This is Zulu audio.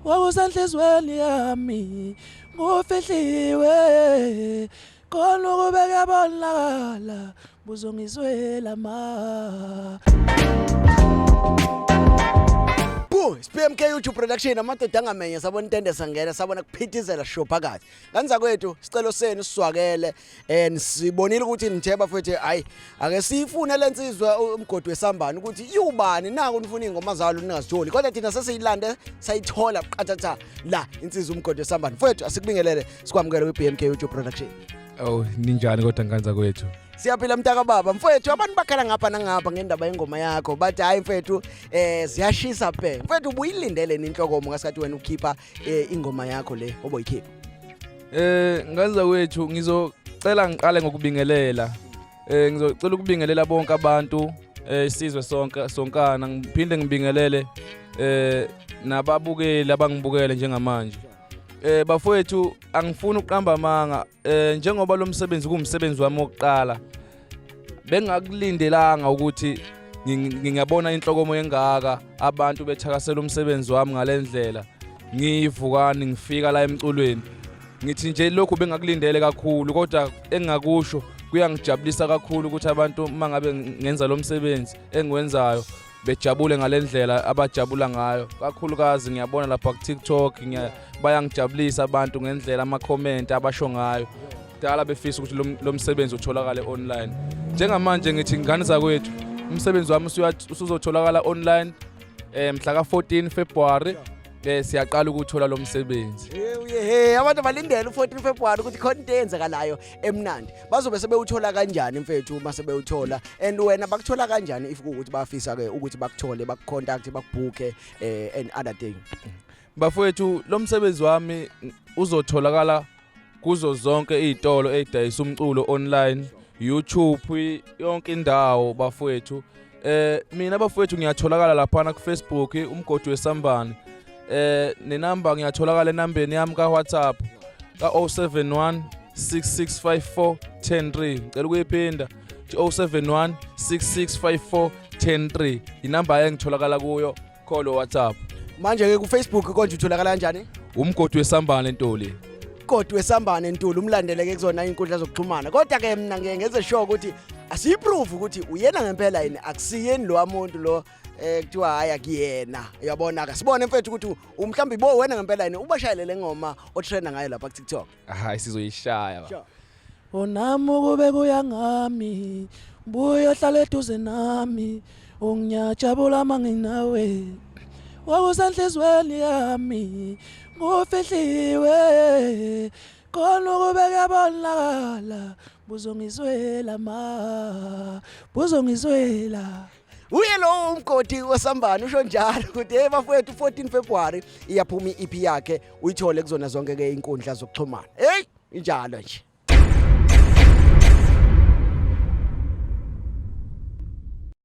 Wakusenhlizweni yami kufihliwe khona ukube kuyabonakala buzongizwela ma. Bu, PMK YouTube production, amadoda angamenye, sabona intende, sangena, sabona kuphithizela sho phakathi. Kanza kwethu, sicelo senu siswakele and sibonile ukuthi nithe bafethu, hayi, ake siyifune lensizwa umgodi wesambane ukuthi iwubani, naku nifuna ingoma zalo ningazitholi, kodwa thina sesiyilande sayithola qathatha la insizwa umgodi wesambane. Mfethu, asikubingelele, sikwamukele kwi-BMK YouTube production. Oh, ninjani kodwa nganza kwethu? Siyaphila mntaka baba. Mfethu, abantu bakhala ngapha nangapha ngendaba yengoma yakho, bathi hayi mfethu, ziyashisa bhe. Mfethu, ubuyilindele inhlokomo ngasikhathi wena ukhipha ingoma yakho le oboyikhipha? Nganza kwethu, ngizocela ngiqale ngokubingelela. Ngizocela ukubingelela bonke abantu, isizwe sonke sonkana, ngiphinde ngibingelele nababukeli abangibukele njengamanje. Bafowethu, angifuni ukuqamba amanga, njengoba lo msebenzi kuwumsebenzi wami wokuqala, bengakulindelanga ukuthi ngingabona inhlokomo engaka, abantu bethakasela umsebenzi wami ngalendlela. Ngiyivukani ngifika la emculweni, ngithi nje lokhu bengakulindele kakhulu, kodwa engingakusho kuyangijabulisa kakhulu ukuthi abantu uma ngabe ngenza lo msebenzi engiwenzayo bejabule ngalendlela abajabula ngayo. Kakhulukazi ngiyabona lapha ku-TikTok, bayangijabulisa abantu ngendlela ama-comment abasho ngayo. Kudala befisa ukuthi lo msebenzi utholakale online. Njengamanje ngithi ngane zakwethu, umsebenzi wami usuzotholakala online mhla ka-14 February. Siyaqala ukuthola lo msebenzi. Hey, abantu balindele u-14 February ukuthi khona into eyenzakalayo emnandi. Bazobe sebewuthola kanjani mfethu uma sebewuthola? And wena bakuthola kanjani if kuwukuthi bafisa ke ukuthi bakuthole, bakucontact, bakubooke and other thing? Bafowethu, lo msebenzi wami uzotholakala kuzo zonke izitolo ezidayisa umculo online, YouTube, yonke indawo bafowethu. Mina bafowethu ngiyatholakala laphana ku Facebook, umgodi wesambane. Nenamba ngiyatholakala enambeni yami ka WhatsApp ka 071 6654 103. Ngicela ukuyiphinda, 071 6654 103, inamba engitholakala kuyo, call WhatsApp. Manje ke ku Facebook konje utholakala kanjani? Umgodi wesambane Ntuli. Umgodi wesambane Ntuli, umlandele ke kuzona inkundla zokuxhumana. Kodwa ke mina ngeke ngenze sure ukuthi asiyiproof ukuthi uyena ngempela yini, akusiyeni lo muntu lo kuthiwa hayi akuyena. Uyabona ke, sibone mfethu ukuthi umhlawumbe ibo wena ngempela yini ubashayele le ngoma otrenda ngayo lapha ku TikTok. Hayi, sizoyishaya ba. Onami ukube kuya ngami buyohlala eduze nami, ungiyajabula manginawe, wakusenhlizweni yami kufihliwe khona ukube kuyabonakala buzongizwela ma, buzongizwela. Uye lo umgodi wesambane usho njalo ukuthi hey bafowethu, 14 February iyaphuma i-EP yakhe, uyithole kuzona zonke ke inkundla zokuxhumana. Hey, injalo nje.